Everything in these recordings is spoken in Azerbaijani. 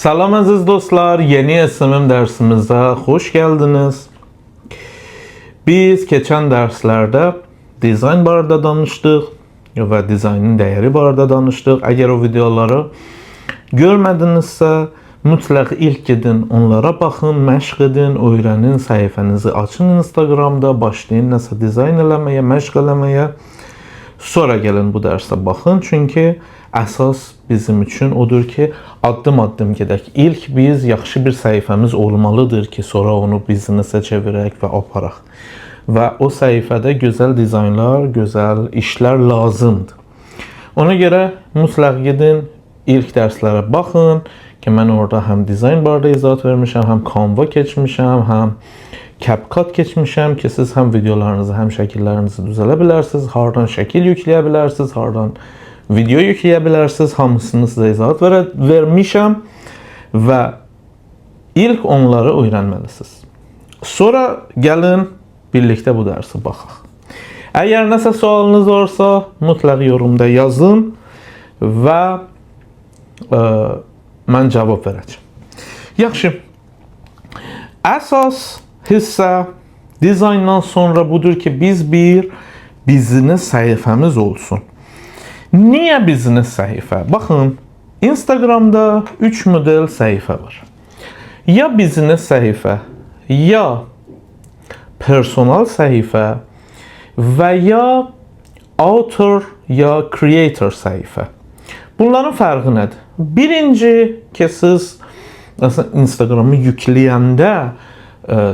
Salam əziz dostlar, yeni SMM dərsimizə xoş gəldiniz. Biz keçən dərslərdə dizayn barədə danışdıq və dizaynın dəyəri barədə danışdıq. Əgər o videoları görmədinizsə, mütləq ilk gedin onlara baxın, məşq edin, öyrənin, səhifənizi açın Instagramda, başlayın nəsə dizayn eləməyə, məşq eləməyə. Sonra gəlin bu dərsə baxın, çünki əsas bizim üçün odur ki, addım-addım gedək. İlk biz yaxşı bir səhifəmiz olmalıdır ki, sonra onu biznesə çevirək və aparaq. Və o səhifədə gözəl dizaynlar, gözəl işlər lazımdır. Ona görə mütləq gedin, ilk dərslərə baxın ki, mən orada həm dizayn barədə izahat vermişəm, həm Canva keçmişəm, həm CapCut keçmişəm ki, siz həm videolarınızı, həm şəkillərinizi düzələ bilərsiniz, hardan şəkil yükləyə bilərsiniz, hardan video yükləyə bilərsiniz, hamısını sizə izahat vermişəm və ilk onları öyrənməlisiniz. Sonra gəlin birlikdə bu dərsi baxaq. Əgər nəsə sualınız varsa, mütləq yorumda yazın və mən cavab verəcəm. Yaxşı. Əsas hissə dizayndan sonra budur ki, biz bir biznes səhifəmiz olsun. Niyə biznes səhifə? Baxın, Instagramda 3 model səhifə var. Ya biznes səhifə, ya personal səhifə və ya author ya creator səhifə. Bunların fərqi nədir? Birinci ki, siz məsələn Instagramı yükləyəndə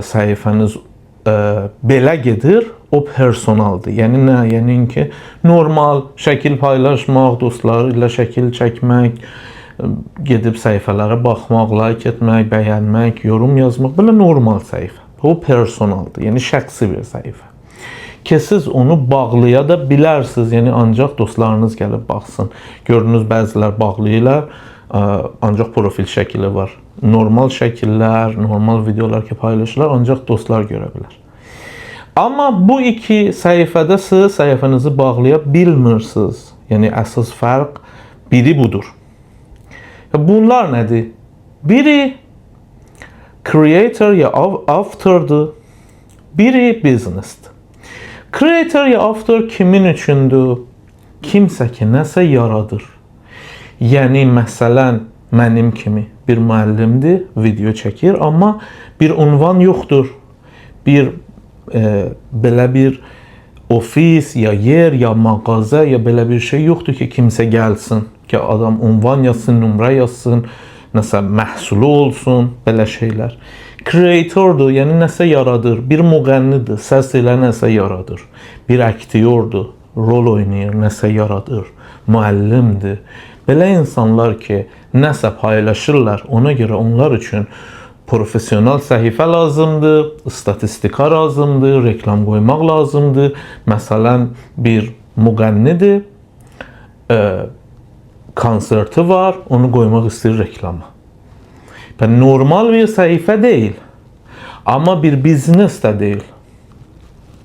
səhifəniz belə gedir, o personaldır. Yəni nə? Yəni ki, normal şəkil paylaşmaq, dostlar ilə şəkil çəkmək, gedib səhifələrə baxmaq, like etmək, bəyənmək, yorum yazmaq, belə normal səhifə. Bu personaldır. Yəni şəxsi bir səhifə. Ki siz onu bağlaya da bilərsiniz. Yəni ancaq dostlarınız gəlib baxsın. Gördünüz, bəzilər bağlayırlar, ancaq profil şəkili var. Normal şəkillər, normal videolar ki paylaşırlar, ancaq dostlar görə bilər. Amma bu iki səhifədə siz səhifənizi bağlaya bilmirsiniz. Yəni əsas fərq biri budur. Bunlar nədir? Biri creator ya author'dur. Biri business'dır. Creator ya author kimin üçündür? Kimsə ki nəsə yaradır. Yəni məsələn mənim kimi bir müəllimdir, video çəkir, amma bir unvan yoxdur. Bir belə bir ofis ya yer ya mağaza ya belə bir şey yoxdur ki, kimsə gəlsin, ki adam unvan yazsın, nömrə yazsın, nəsə məhsulu olsun, belə şeylər. Creatordur, yəni nəsə yaradır. Bir müğənnidir, səs ilə nəsə yaradır. Bir aktyordur, rol oynayır, nəsə yaradır. Müəllimdir. Belə insanlar ki, nəsə paylaşırlar, ona görə onlar üçün professional səhifə lazımdır, statistika lazımdır, reklam qoymaq lazımdır. Məsələn, bir müğənnidir, konserti var, onu qoymaq istəyir reklama. Və normal bir səhifə deyil. Amma bir biznes də deyil.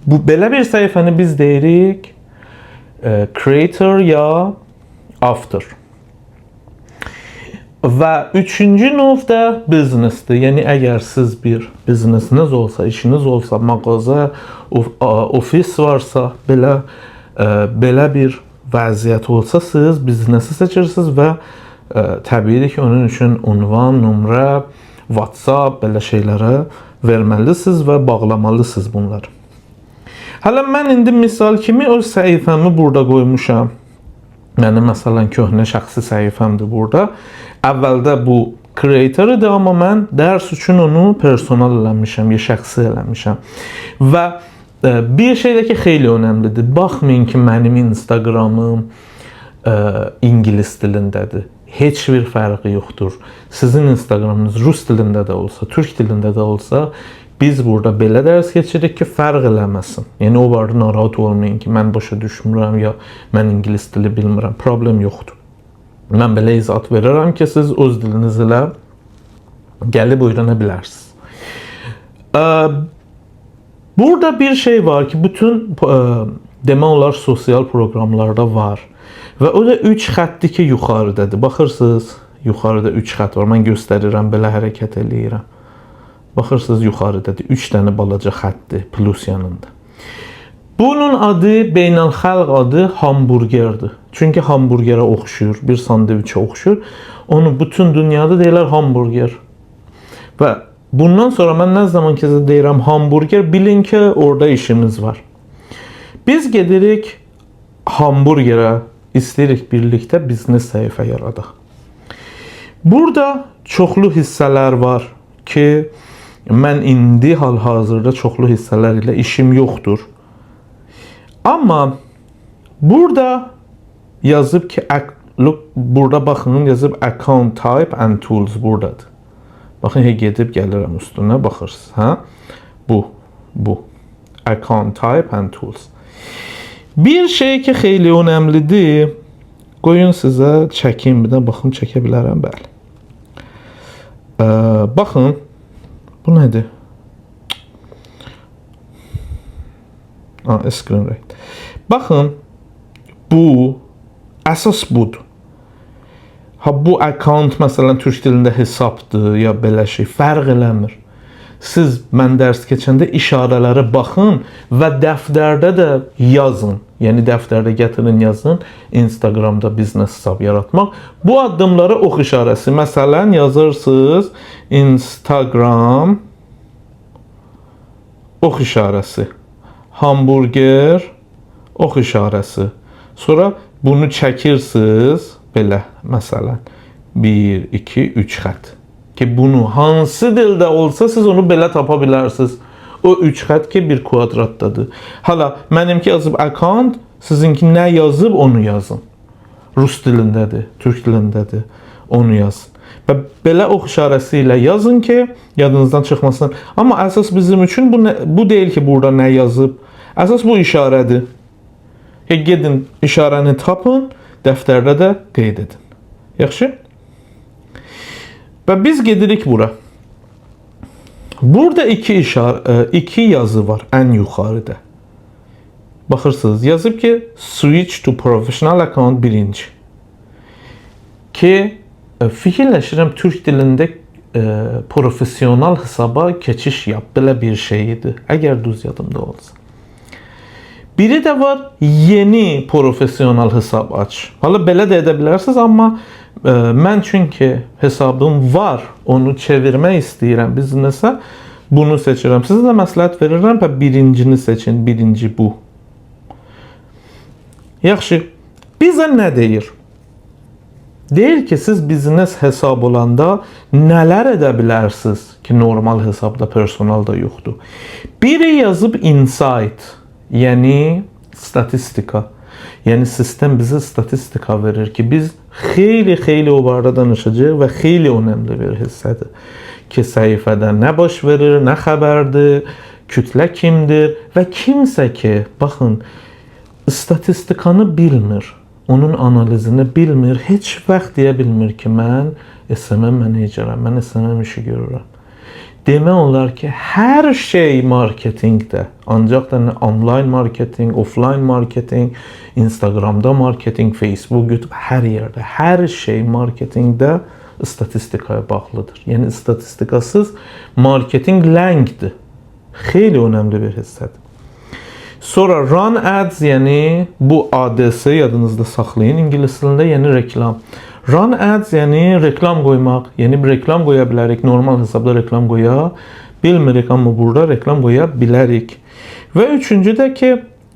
Bu belə bir səhifəni biz deyirik creator ya author. Və üçüncü növ də biznesdir. Yəni əgər siz bir biznesiniz olsa, işiniz olsa, mağaza, ofis varsa, belə bir vəziyyət olsa, siz biznesi seçirsiniz və təbiidir ki, onun üçün unvan, nömrə, WhatsApp belə şeylərə verməlisiniz və bağlamalısınız bunları. Hələ mən indi misal kimi öz səhifəmi burada qoymuşam. Mənim məsələn köhnə şəxsi səhifəmdir burada. Əvvəldə bu creator idi, amma mən dərs üçün onu personal eləmişəm, ya şəxsi eləmişəm. Və bir şey də ki xeyli önəmlidir. Baxmayın ki, mənim Instagramım ingilis dilindədir. Heç bir fərqi yoxdur. Sizin Instagramınız rus dilində də olsa, türk dilində də olsa, biz burada belə dərs keçirik ki, fərq eləməsin. Yəni o barədə narahat olmayın ki, mən başa düşmürəm ya mən ingilis dili bilmirəm. Problem yoxdur. Mən belə izahat verirəm ki, siz öz diliniz ilə gəlib öyrənə bilərsiniz. Burada bir şey var ki, bütün demək olar sosial proqramlarda var. Və o da 3 xəttdir ki, yuxarıdadır. Baxırsınız, Yuxarıda 3 xətt var. Mən göstərirəm, belə hərəkət eləyirəm. Baxırsınız, yuxarıdadır. 3 dənə balaca xəttdir plus yanında. Bunun adı, beynəlxalq adı hamburgerdir. Çünki hamburgerə oxşuyur, bir sandviçə oxşuyur. Onu bütün dünyada deyirlər hamburger. Və bundan sonra mən nə zaman ki sizə deyirəm hamburger, bilin ki, orada işimiz var. Biz gedirik hamburgerə, istəyirik birlikdə biznes səhifə yaradaq. Burada çoxlu hissələr var ki, mən indi hal-hazırda çoxlu hissələr ilə işim yoxdur. Amma burada yazıb ki, look, burada baxın, yazıb account type and tools buradadır. Baxın, hey gedib gəlirəm üstünə, baxırsınız, hə? Bu. Account type and tools. Bir şey ki xeyli önəmlidir. Qoyun sizə çəkim, bir də baxım çəkə bilərəm, bəli. Baxın, bu nədir? Screen right. Baxın, bu əsas budur. Ha bu account məsələn türk dilində hesabdır ya belə şey, fərq eləmir. Siz mən dərs keçəndə işarələrə baxın və dəftərdə də yazın. Yəni dəftərdə gətirin, yazın Instagramda biznes hesab yaratmaq. Bu addımları ox işarəsi. Məsələn yazırsınız Instagram ox işarəsi. Hamburger ox işarəsi. Sonra bunu çəkirsiniz belə məsələn 1 2 3 xətt. Ki bunu hansı dildə olsa siz onu belə tapa bilərsiniz. O 3 xətt ki bir kvadratdadır. Hala mənimki yazıb account, sizinki nə yazıb onu yazın. Rus dilindədir, türk dilindədir. Onu yazın. Və belə ox işarəsi ilə yazın ki, yadınızdan çıxmasın. Amma əsas bizim üçün bu nə, bu deyil ki, burada nə yazıb. Əsas bu işarədir. Ki gedin işarəni tapın, dəftərdə də qeyd edin. Yaxşı? Və biz gedirik bura. Burada iki yazı var ən yuxarıda. Baxırsınız, yazıb ki, switch to professional account birinci. Ki fikirləşirəm türk dilində professional hesaba keçiş yap, belə bir şey idi. Əgər düz yadımda olsa. Biri də var yeni professional hesab aç. Hala belə də edə bilərsiniz, amma mən çünki hesabım var, onu çevirmək istəyirəm biznesə, bunu seçirəm. Sizə də məsləhət verirəm və birincini seçin, birinci bu. Yaxşı, bizə nə deyir? Deyir ki, siz biznes hesab olanda nələr edə bilərsiniz ki, normal hesabda, personalda yoxdur. Biri yazıb insight, yəni statistika. Yəni sistem bizə statistika verir ki, biz xeyli-xeyli o barədə danışacağıq və xeyli önəmli bir hissədir. Ki səhifədə nə baş verir, nə xəbərdir, kütlə kimdir və kimsə ki, baxın, statistikanı bilmir, onun analizini bilmir, heç vaxt deyə bilmir ki, mən SMM menecerəm, mən SMM işi görürəm. Demək olar ki, hər şey marketinqdə, ancaq da nə online marketing, offline marketing, Instagramda marketing, Facebook, YouTube, hər yerdə, hər şey marketinqdə statistikaya bağlıdır. Yəni statistikasız marketing ləngdir. Xeyli önəmli bir hissədir. Sonra run ads, yəni bu ADS yadınızda saxlayın ingilis dilində, yəni reklam. Run ads yəni reklam qoymaq. Yəni bir reklam qoya bilərik. Normal hesabda reklam qoya bilmirik, amma burada reklam qoya bilərik. Və üçüncü də ki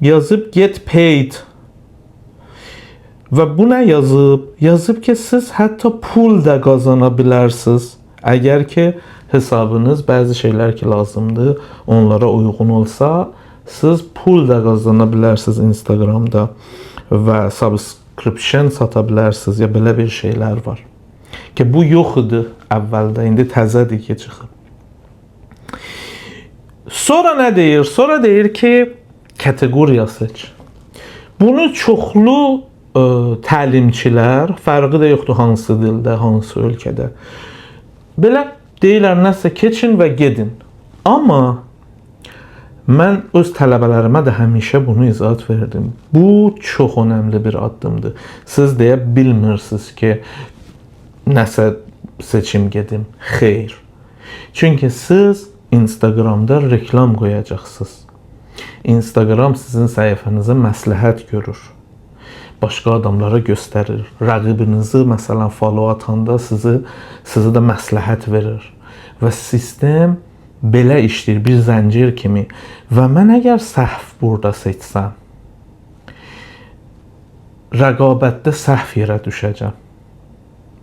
yazıb get paid. Və bu nə yazıb? Yazıb ki, siz hətta pul da qazana bilərsiniz. Əgər ki hesabınız bəzi şeylər ki lazımdır, onlara uyğun olsa, siz pul da qazana bilərsiniz Instagramda və subscription sata bilərsiniz ya belə bir şeylər var. Ki bu yox idi əvvəldə, indi təzədir ki çıxıb. Sonra nə deyir? Sonra deyir ki, kateqoriya seç. Bunu çoxlu təlimçilər, fərqi də yoxdur hansı dildə, hansı ölkədə. Belə deyirlər, nəsə keçin və gedin. Amma mən öz tələbələrimə də həmişə bunu izahat verdim. Bu çox önəmli bir addımdır. Siz deyə bilmirsiniz ki, Nəsə seçim gedim. Xeyr. Çünki siz Instagramda reklam qoyacaqsınız. Instagram sizin səhifənizə məsləhət görür. Başqa adamlara göstərir. Rəqibinizi məsələn follow atanda sizi də məsləhət verir. Və sistem belə işləyir, bir zəncir kimi. Və mən əgər səhv burada seçsəm, rəqabətdə səhv yerə düşəcəm.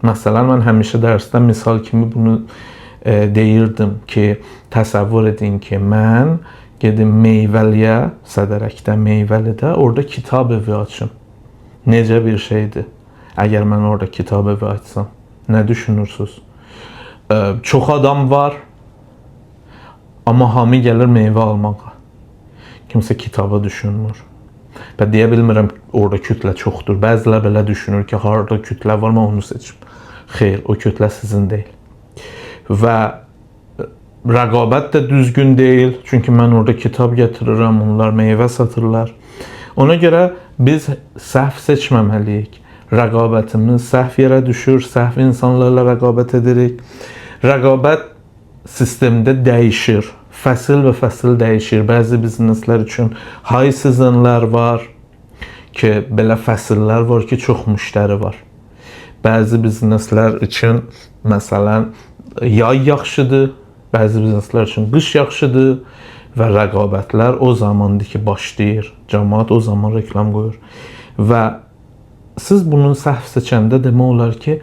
Məsələn, mən həmişə dərsdə misal kimi bunu deyirdim ki, təsəvvür edin ki, mən gedim Meyvəliyə, Sədərəkdə, Meyvəlidə orada kitab evi açım. Necə bir şeydir? Əgər mən orada kitab evi açsam, nə düşünürsüz? Çox adam var, amma hamı gəlir meyvə almağa. Kimsə kitaba düşünmür. Və deyə bilmirəm orada kütlə çoxdur. Bəzilər belə düşünür ki, harada kütlə var, mən onu seçim. Xeyr, o kütlə sizin deyil. Və rəqabət də düzgün deyil. Çünki mən orada kitab gətirirəm, onlar meyvə satırlar. Ona görə biz səhv seçməməliyik. Rəqabətimiz səhv yerə düşür, səhv insanlarla rəqabət edirik. Rəqabət sistemdə dəyişir. Fəsil və fəsil dəyişir. Bəzi bizneslər üçün high seasonlar var ki, belə fəsillər var ki, çox müştəri var. Bəzi bizneslər üçün məsələn yay yaxşıdır, bəzi bizneslər üçün qış yaxşıdır və rəqabətlər o zamandır ki, başlayır. Cəmaət o zaman reklam qoyur. Və siz bunu səhv seçəndə demək olar ki,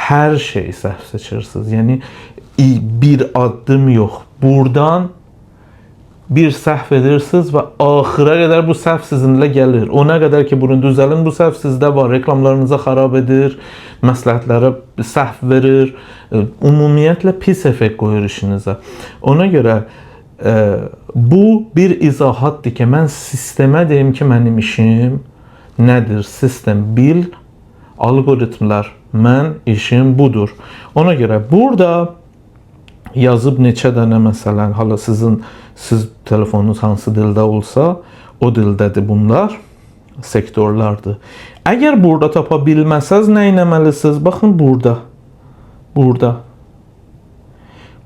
hər şeyi səhv seçirsiniz. Yəni bir addım yox. Buradan bir səhv edirsiniz və axıra qədər bu səhv sizinlə gəlir. Ona qədər ki, bunu düzəlin, bu səhv sizdə var. Reklamlarınızı xarab edir, məsləhətlərə səhv verir. Ümumiyyətlə pis effekt qoyur işinizə. Ona görə bu bir izahatdır ki, mən sistemə deyim ki, mənim işim nədir? Sistem bil, alqoritmlər, mən işim budur. Ona görə burada yazıb neçə dənə məsələn, hala siz telefonunuz hansı dildə olsa, o dildədir bunlar, sektorlardır. Əgər burada tapa bilməsəz nə etməlisiniz? Baxın burada. Burada.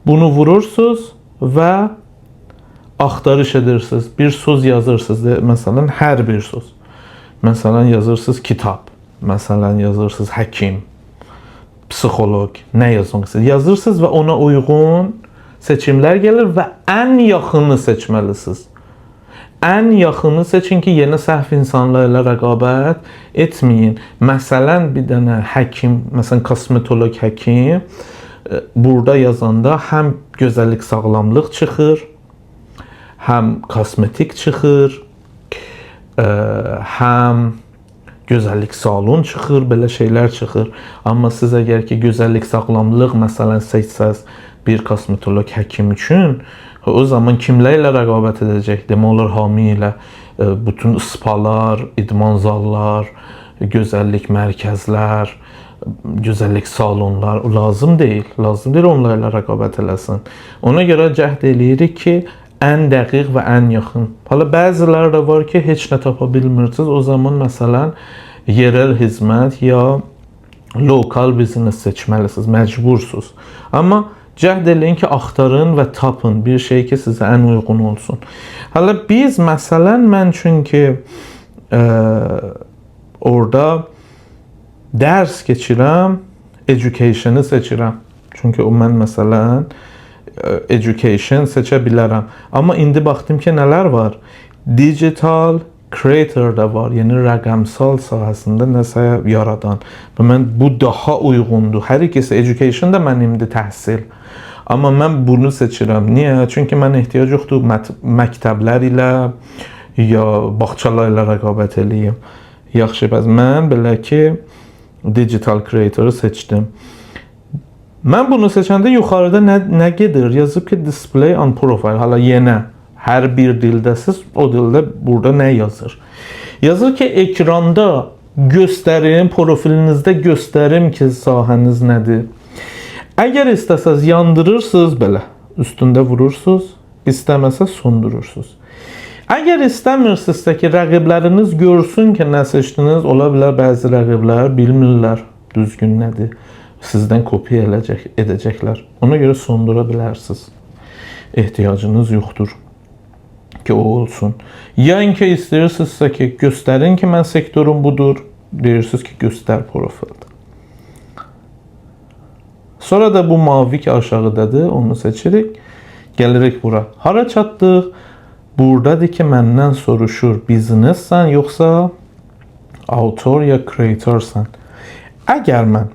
Bunu vurursunuz və axtarış edirsiniz. Bir söz yazırsınız. Məsələn, hər bir söz. Məsələn, yazırsınız kitab. Məsələn, yazırsınız həkim, psixoloq, nə yazmaq istəyirsiniz. Yazırsınız və ona uyğun seçimlər gəlir və ən yaxını seçməlisiniz. Ən yaxını seçin ki, yenə səhv insanlarla rəqabət etməyin. Məsələn, bir dənə həkim, məsələn, kosmetoloq həkim burada yazanda həm gözəllik, sağlamlıq çıxır, həm kosmetik çıxır, həm gözəllik salon çıxır, belə şeylər çıxır. Amma siz əgər ki, gözəllik, sağlamlıq məsələn seçsəz bir kosmetoloq həkim üçün, o zaman kimlərlə rəqabət edəcək? Demək olar hamı ilə, bütün spalar, idman zallar, gözəllik mərkəzlər, gözəllik salonlar lazım deyil. Lazım deyil onlarla rəqabət eləsin. Ona görə cəhd eləyirik ki, ən dəqiq və ən yaxın. Hala bəziləri də var ki, heç nə tapa bilmirsiniz. O zaman məsələn yerel xidmət ya lokal biznes seçməlisiniz, məcbursunuz. Amma cəhd eləyin ki, axtarın və tapın bir şey ki, sizə ən uyğun olsun. Hala biz məsələn mən çünki orada dərs keçirəm, education-ı seçirəm. Çünki o mən məsələn education seçə bilərəm. Amma indi baxdım ki, nələr var? Digital creator da var. Yəni rəqəmsal sahəsində nəsə yaradan. Və mən bu daha uyğundur. Hər ikisi education da mənimdir, təhsil. Amma mən bunu seçirəm. Niyə? Çünki mən ehtiyac yoxdur məktəblər ilə ya bağçalar ilə rəqabət eləyim. Yaxşı, bəs mən belə ki digital creator-ı seçdim. Mən bunu seçəndə yuxarıda nə gedir? Yazıb ki display on profile. Hala yenə hər bir dildəsiz, o dildə burada nə yazır? Yazır ki, ekranda göstərim, profilinizdə göstərim ki, sahəniz nədir. Əgər istəsəz yandırırsınız belə, üstündə vurursunuz, istəməsəz söndürürsünüz. Əgər istəmirsinizsə ki, rəqibləriniz görsün ki, nə seçdiniz, ola bilər bəzi rəqiblər bilmirlər düzgün nədir. Sizdən kopya edəcəklər. Ona görə sondura bilərsiniz. Ehtiyacınız yoxdur ki, o olsun. Ya ki istəyirsinizsə ki, göstərin ki, mən sektorum budur, deyirsiniz ki, göstər profildə. Sonra da bu mavi ki aşağıdadır, onu seçirik. Gəlirik bura. Hara çatdıq? Buradadır ki, məndən soruşur, biznessən yoxsa autor ya creatorsan. Əgər mən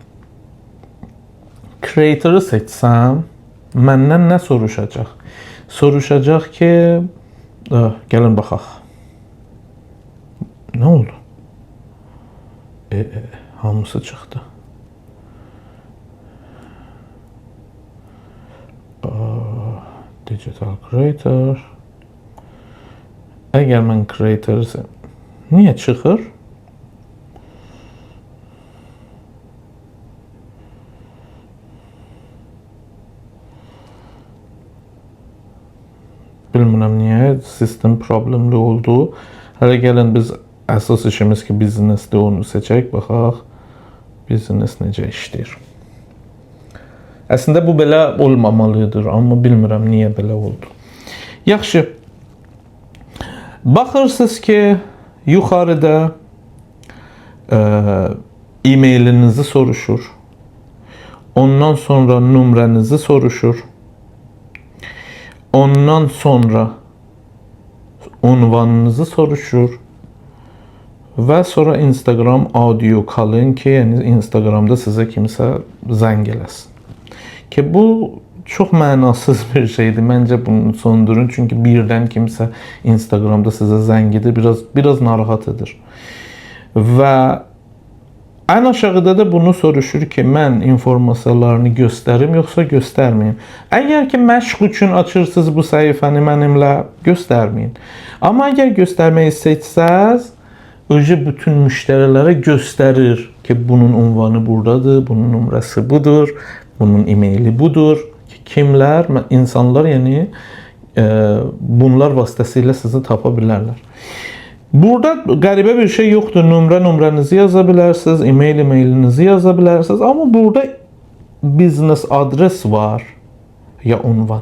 creator'ı seçsəm, məndən nə soruşacaq? Soruşacaq ki, gəlin baxaq. Nə oldu? Hamısı çıxdı. Digital creator. Əgər mən creator, niyə çıxır? Bilmirəm niyə sistem problemli oldu. Hələ gəlin biz əsas işimiz ki biznesdir, onu seçək, baxaq biznes necə işləyir. Əslində bu belə olmamalıdır, amma bilmirəm niyə belə oldu. Yaxşı. Baxırsınız ki, yuxarıda e-mailinizi soruşur. Ondan sonra nömrənizi soruşur. Ondan sonra unvanınızı soruşur. Və sonra Instagram audio calling ki, yəni Instagramda sizə kimsə zəng eləsin. Ki bu çox mənasız bir şeydir. Məncə bunu sondurun. Çünki birdən kimsə Instagramda sizə zəng edir, biraz narahat edir. Və ən aşağıda da bunu soruşur ki, mən informasiyalarını göstərim yoxsa göstərməyim. Əgər ki məşq üçün açırsınız bu səhifəni mənimlə, göstərməyin. Amma əgər göstərməyi seçsəz, özü bütün müştərilərə göstərir ki, bunun unvanı buradadır, bunun nömrəsi budur, bunun e-maili budur. Ki, kimlər, insanlar, yəni bunlar vasitəsilə sizi tapa bilərlər. Burada qəribə bir şey yoxdur. Nömrə nömrənizi yaza bilərsiniz, e-mail e-mailinizi yaza bilərsiniz. Amma burada business adres var ya unvan.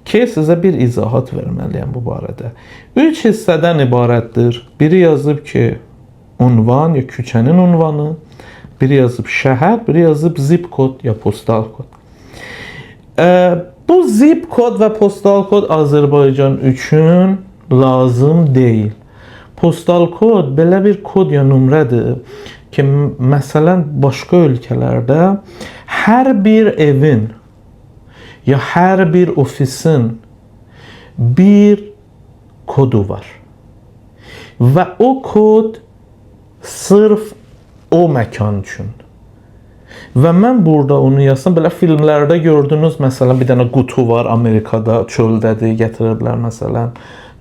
Ki sizə bir izahat verməliyəm bu barədə. 3 hissədən ibarətdir. Biri yazıb ki, unvan ya küçənin unvanı, biri yazıb şəhər, biri yazıb zip kod ya postal kod. Bu zip kod və postal kod Azərbaycan üçün lazım deyil. Postal kod belə bir kod ya nömrədir ki, məsələn başqa ölkələrdə hər bir evin ya hər bir ofisin bir kodu var. Və o kod sırf o məkan üçündür. Və mən burada onu yazsam, belə filmlərdə gördünüz, məsələn, bir dənə qutu var Amerikada, çöldədir, gətiriblər məsələn,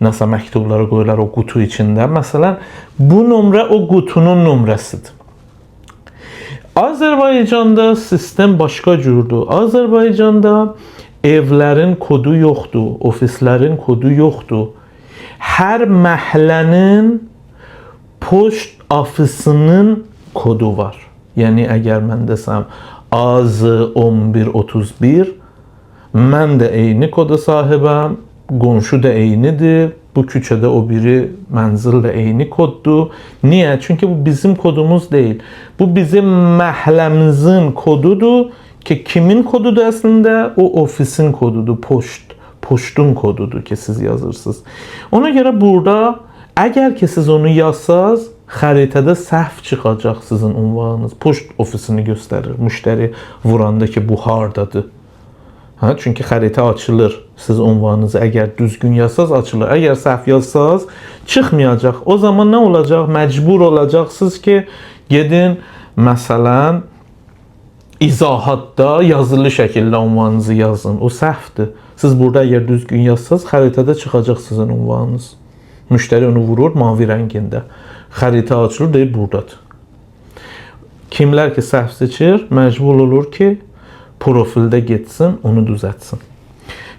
nəsə məktubları qoyurlar o qutu içində. Məsələn, bu nömrə o qutunun nömrəsidir. Azərbaycanda sistem başqa cürdür. Azərbaycanda evlərin kodu yoxdur, ofislərin kodu yoxdur. Hər məhəllənin poçt ofisinin kodu var. Yəni əgər mən desəm AZ 1131, mən də eyni koda sahibəm, qonşu da eynidir, bu küçədə o biri mənzil də eyni koddur. Niyə? Çünki bu bizim kodumuz deyil. Bu bizim məhəlləmizin kodudur ki, kimin kodudur əslində? O ofisin kodudur, poçtun kodudur ki, siz yazırsınız. Ona görə burada əgər ki siz onu yazsaz, xəritədə səhv çıxacaq sizin unvanınız. Poçt ofisini göstərir. Müştəri vuranda ki, bu hardadır? Ha, çünki xəritə açılır. Siz unvanınızı əgər düzgün yazsaz açılır. Əgər səhv yazsaz çıxmayacaq. O zaman nə olacaq? Məcbur olacaqsınız ki, gedin məsələn izahatda yazılı şəkildə unvanınızı yazın. O səhvdir. Siz burada əgər düzgün yazsaz, xəritədə çıxacaq sizin unvanınız. Müştəri onu vurur mavi rəngində. Xəritə açılır, deyir buradadır. Kimlər ki səhv seçir, məcbur olur ki, profildə getsin, onu düzəltsin.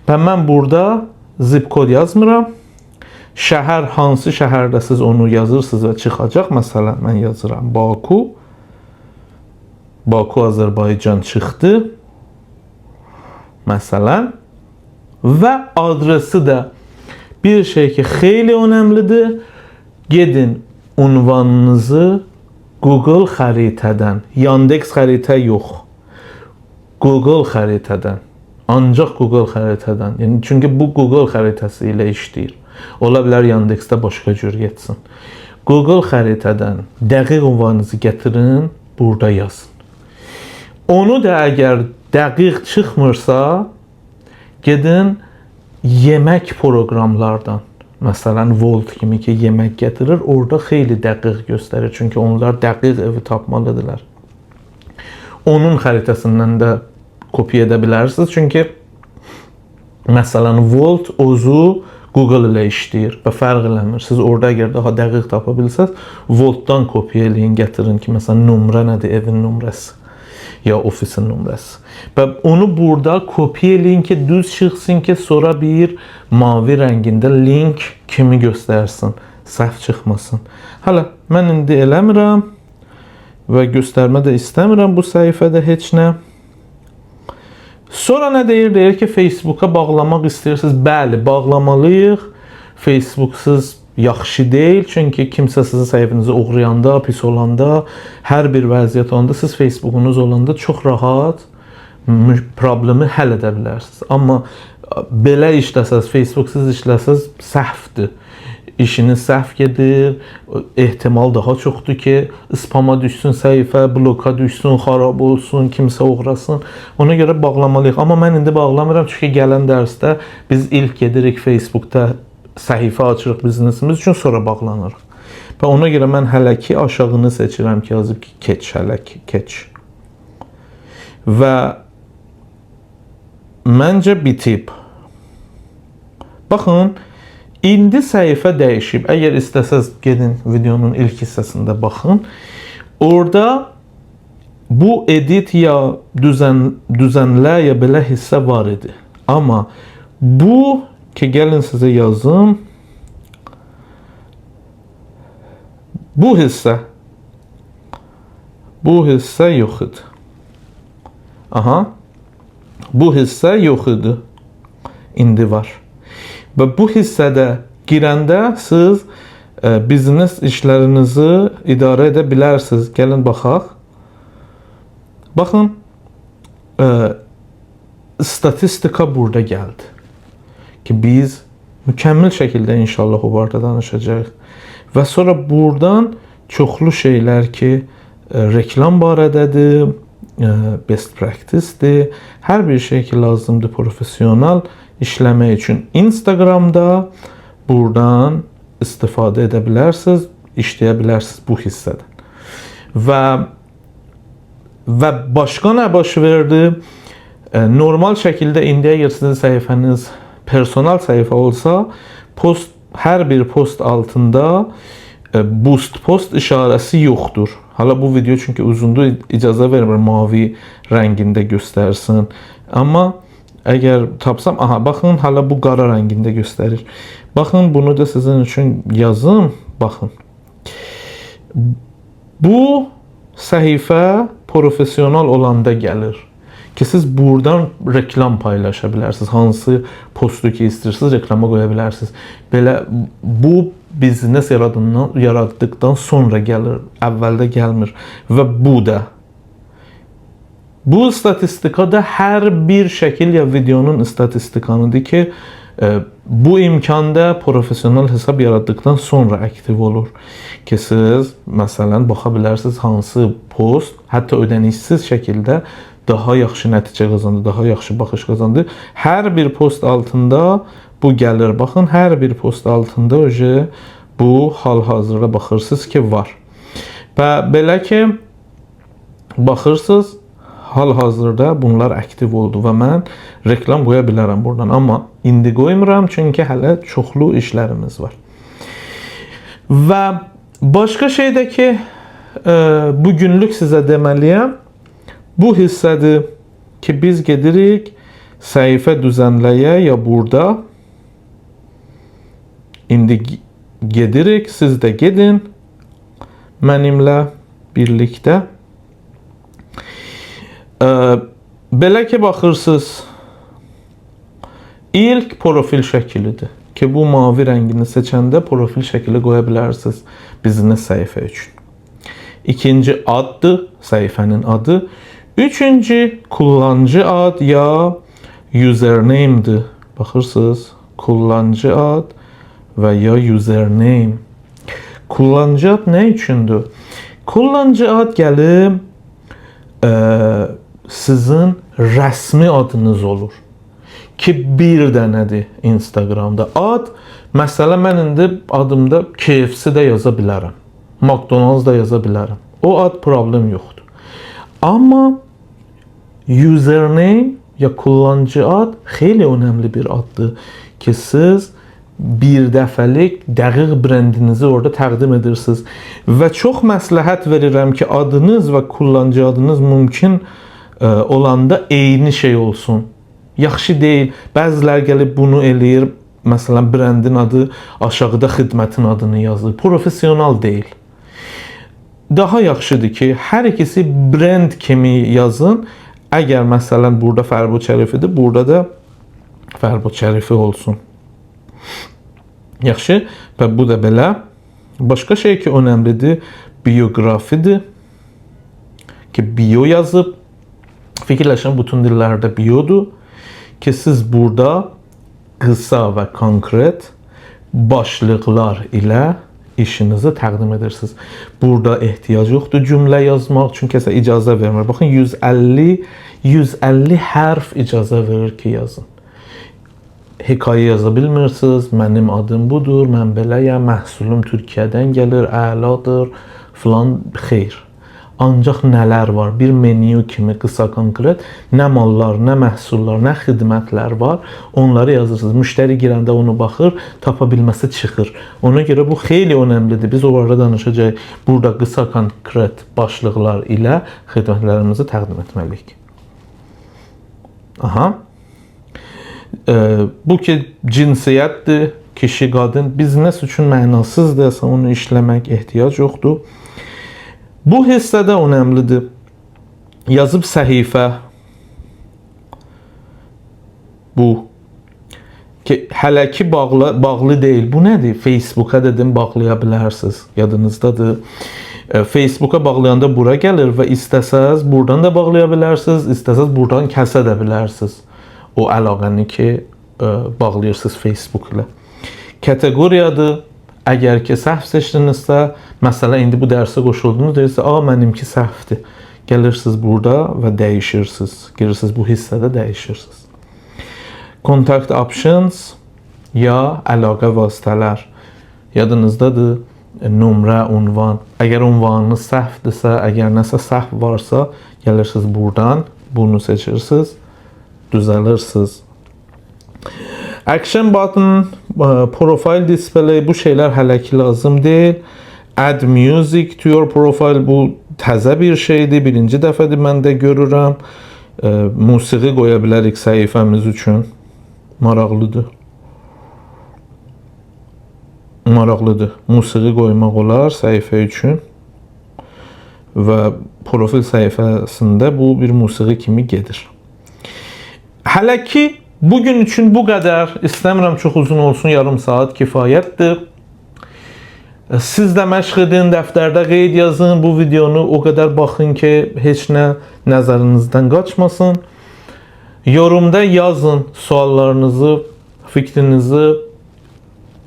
Və mən burada zip kod yazmıram. Şəhər, hansı şəhərdə siz onu yazırsınız və çıxacaq. Məsələn, mən yazıram Baku. Baku, Azərbaycan çıxdı. Məsələn. Və adresi də bir şey ki xeyli önəmlidir. Gedin unvanınızı Google xəritədən, Yandex xəritə yox. Google xəritədən. Ancaq Google xəritədən. Yəni çünki bu Google xəritəsi ilə işləyir. Ola bilər Yandexdə başqa cür getsin. Google xəritədən dəqiq unvanınızı gətirin, burada yazın. Onu da əgər dəqiq çıxmırsa, gedin yemək proqramlardan, məsələn Wolt kimi ki yemək gətirir, orada xeyli dəqiq göstərir. Çünki onlar dəqiq evi tapmalıdırlar. Onun xəritəsindən də kopya edə bilərsiniz. Çünki məsələn Wolt özü Google ilə işləyir və fərq eləmir. Siz orada əgər daha dəqiq tapa bilsəz, Woltdan kopya eləyin, gətirin ki, məsələn nömrə nədir, evin nömrəsi ya ofisin nömrəsi. Və onu burada kopya eləyin ki, düz çıxsın ki, sonra bir mavi rəngində link kimi göstərsin. Səhv çıxmasın. Hələ mən indi eləmirəm və göstərmə də istəmirəm bu səhifədə heç nə. Sonra nə deyir? Deyir ki, Facebooka bağlamaq istəyirsiniz. Bəli, bağlamalıyıq. Facebooksuz yaxşı deyil, çünki kimsə sizin səhifənizi oğrayanda, pis olanda, hər bir vəziyyət olanda siz Facebookunuz olanda çox rahat problemi həll edə bilərsiniz. Amma belə işləsəz, Facebooksuz işləsəz səhvdir. İşiniz səhv gedir, ehtimal daha çoxdur ki, spama düşsün səhifə, bloka düşsün, xarab olsun, kimsə oğrasın. Ona görə bağlamalıyıq. Amma mən indi bağlamıram, çünki gələn dərsdə biz ilk gedirik Facebookda səhifə açırıq biznesimiz üçün, sonra bağlanırıq. Və ona görə mən hələ ki aşağını seçirəm ki, yazıb ki, keç hələ ki, keç. Və məncə bitib. Baxın, indi səhifə dəyişib. Əgər istəsəz gedin videonun ilk hissəsində baxın. Orada bu edit ya düzənlə ya belə hissə var idi. Amma bu ki gəlin sizə yazım. Bu hissə yox idi. Aha. Bu hissə yox idi. İndi var. Və bu hissədə girəndə siz biznes işlərinizi idarə edə bilərsiniz. Gəlin baxaq. Baxın, statistika burada gəldi. Ki biz mükəmməl şəkildə inşallah o barədə danışacağıq. Və sonra buradan çoxlu şeylər ki, reklam barədədir, best practice-dir. Hər bir şey ki lazımdır professional işləmək üçün Instagramda buradan istifadə edə bilərsiniz, işləyə bilərsiniz bu hissədən. Və başqa nə baş verdi? Normal şəkildə indi əgər sizin səhifəniz personal səhifə olsa, post, hər bir post altında boost post işarəsi yoxdur. Hala bu video çünki uzundur, icazə vermir mavi rəngində göstərsin. Amma əgər tapsam, aha baxın, hala bu qara rəngində göstərir. Baxın, bunu da sizin üçün yazım. Baxın. Bu səhifə professional olanda gəlir ki, siz buradan reklam paylaşa bilərsiniz. Hansı postu ki istəyirsiniz, reklama qoya bilərsiniz. Belə bu biznes yaratdıqdan sonra gəlir, əvvəldə gəlmir və bu da. Bu statistikada hər bir şəkil ya videonun statistikanıdır ki, bu imkanda professional hesab yaratdıqdan sonra aktiv olur ki, siz məsələn baxa bilərsiniz hansı post hətta ödənişsiz şəkildə daha yaxşı nəticə qazandı, daha yaxşı baxış qazandı. Hər bir post altında bu gəlir. Baxın, hər bir post altında öje bu hal-hazırda baxırsınız ki, var. Və belə ki, baxırsınız, hal-hazırda bunlar aktiv oldu və mən reklam qoya bilərəm buradan. Amma indi qoymuram, çünki hələ çoxlu işlərimiz var. Və başqa şey də ki, bugünlük sizə deməliyəm, bu hissədir ki, biz gedirik səhifə düzənləyə ya burada. İndi gedirik, siz də gedin mənimlə birlikdə. Belə ki baxırsınız, ilk profil şəkilidir ki, bu mavi rəngini seçəndə profil şəkili qoya bilərsiniz biznes səhifə üçün. İkinci addır, səhifənin adı. Üçüncü kullanıcı ad ya username'dir. Baxırsınız, kullanıcı ad və ya username. Kullanıcı ad nə üçündür? Kullanıcı ad gəlib sizin rəsmi adınız olur. Ki bir dənədir Instagramda. Ad, məsələn mən indi adımda KFC də yaza bilərəm. McDonald's da yaza bilərəm. O ad problem yoxdur. Amma username ya kullanıcı ad xeyli önemli bir addır ki siz bir dəfəlik dəqiq brendinizi orada təqdim edirsiniz. Və çox məsləhət verirəm ki, adınız və kullanıcı adınız mümkün olanda eyni şey olsun. Yaxşı deyil. Bəziləri gəlib bunu eləyir. Məsələn, brendin adı aşağıda xidmətin adını yazır. Professional deyil. Daha yaxşıdır ki, hər ikisi brend kimi yazın. Əgər məsələn burada Fərbod Şərifidir, burada da Fərbod Şərifi olsun. Yaxşı, və bu da belə. Başqa şey ki önəmlidir, biografidir. Ki bio yazıb. Fikirləşin, bütün dillərdə biodur. Ki siz burada qısa və konkret başlıqlar ilə işinizi təqdim edirsiniz. Burada ehtiyac yoxdur cümlə yazmaq üçün, kəsə icazə vermir. Baxın, 150 hərf icazə verir ki, yazın. Hekayə yaza bilmirsiniz. Mənim adım budur, mən beləyəm, məhsulum Türkiyədən gəlir, əladır filan, xeyr. Ancaq nələr var? Bir menyu kimi qısa, konkret nə mallar, nə məhsullar, nə xidmətlər var, onları yazırsınız. Müştəri girəndə onu baxır, tapa bilməsə çıxır. Ona görə bu xeyli önəmlidir. Biz o barədə danışacağıq. Burada qısa, konkret başlıqlar ilə xidmətlərimizi təqdim etməliyik. Aha. Bu ki cinsiyyətdir, kişi, qadın. Biznes üçün mənasızdırsa onu işləmək ehtiyac yoxdur. Bu hissə də önəmlidir. Yazıb səhifə bu ki hələ ki bağlı deyil. Bu nədir? Facebooka dedim bağlaya bilərsiniz. Yadınızdadır. Facebooka bağlayanda bura gəlir və istəsəz buradan da bağlaya bilərsiniz, istəsəz buradan kəsə də bilərsiniz. O əlaqəni ki bağlayırsınız Facebook ilə. Kateqoriyadır. Əgər ki səhv seçdinizsə, məsələn indi bu dərsə qoşuldunuz, deyirsiniz, "A, mənimki səhvdir." Gəlirsiniz burada və dəyişirsiniz. Girirsiniz bu hissədə dəyişirsiniz. Contact options ya əlaqə vasitələr. Yadınızdadır, nömrə, ünvan. Əgər ünvanınız səhvdirsə, əgər nəsə səhv varsa, gəlirsiniz buradan, bunu seçirsiniz, düzəlirsiniz. Action button, profile display, bu şeylər hələ ki lazım deyil. Add music to your profile, bu təzə bir şeydir. Birinci dəfədir mən də görürəm. Musiqi qoya bilərik səhifəmiz üçün. Maraqlıdır. Maraqlıdır. Musiqi qoymaq olar səhifə üçün və profil səhifəsində bu bir musiqi kimi gedir. Hələ ki bugün üçün bu qədər. İstəmirəm çox uzun olsun, yarım saat kifayətdir. Siz də məşq edin, dəftərdə qeyd yazın. Bu videonu o qədər baxın ki, heç nə nəzərinizdən qaçmasın. Yorumda yazın suallarınızı, fikrinizi,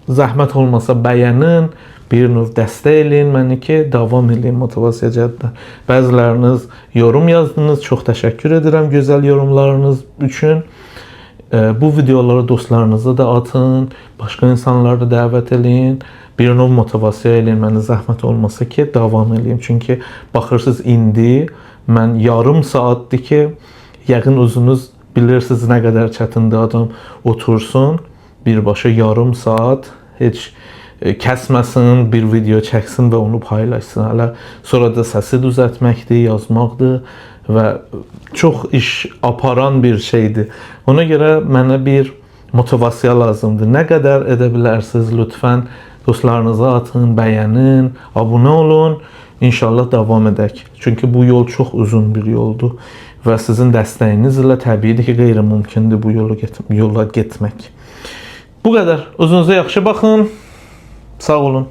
zəhmət olmasa bəyənin, bir növ dəstək eləyin məni ki, davam eləyim motivasiya cəhətdən. Bəziləriniz yorum yazdınız, çox təşəkkür edirəm gözəl yorumlarınız üçün. Bu videoları dostlarınıza da atın, başqa insanları da dəvət eləyin. Bir növ motivasiya eləyin məni, zəhmət olmasa ki, davam eləyim. Çünki baxırsınız indi mən yarım saatdır ki, yəqin özünüz bilirsiniz nə qədər çətindir adam otursun birbaşa yarım saat heç kəsməsin, bir video çəksin və onu paylaşsın. Hələ sonra da səsi düzəltməkdir, yazmaqdır və çox iş aparan bir şeydir. Ona görə mənə bir motivasiya lazımdır. Nə qədər edə bilərsiniz, lütfən dostlarınıza atın, bəyənin, abunə olun. İnşallah davam edək. Çünki bu yol çox uzun bir yoldur Və sizin dəstəyinizlə təbiidir ki, qeyri-mümkündür bu yola getmək. Bu qədər. Özünüzə yaxşı baxın. Sağ olun.